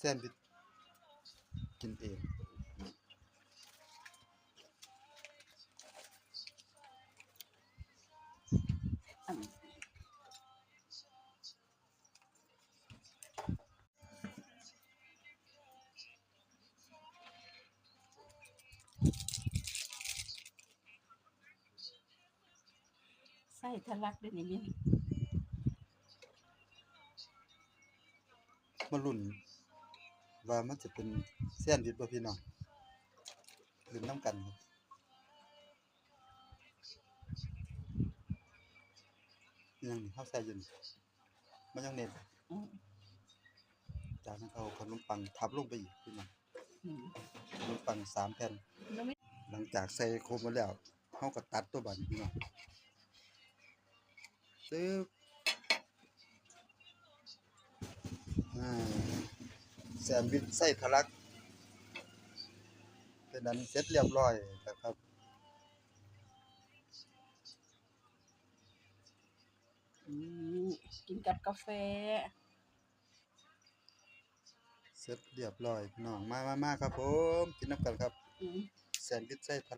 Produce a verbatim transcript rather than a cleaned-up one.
แซนด์วิชกินเอง ไส้ทะลักด้วยนี่มิน มาลุ้นว่ามันจะเป็นแซนด์วิชบ่พี่น้อง ลุ้นนำกันครับ ยังนี่เฮาใส่อยู่นี่ มายองเนส อืม จากนั้นเอาขนมปังทับลงไปอีกพี่น้อง อืม ขนมปังสามแผ่น แล้วไม่ หลังจากใส่ครบหมดแล้ว เฮาก็ตัดตัวบัดนี้พี่น้อง ตึ๊บ อ่า แซนด์วิชไส้ทะลัก เป็นอันเสร็จเรียบร้อยแล้วครับ อืม กินกับกาแฟ เสร็จเรียบร้อยพี่น้อง มามามาครับผม กินนำกันครับ อืม แซนด์วิชไส้ทะ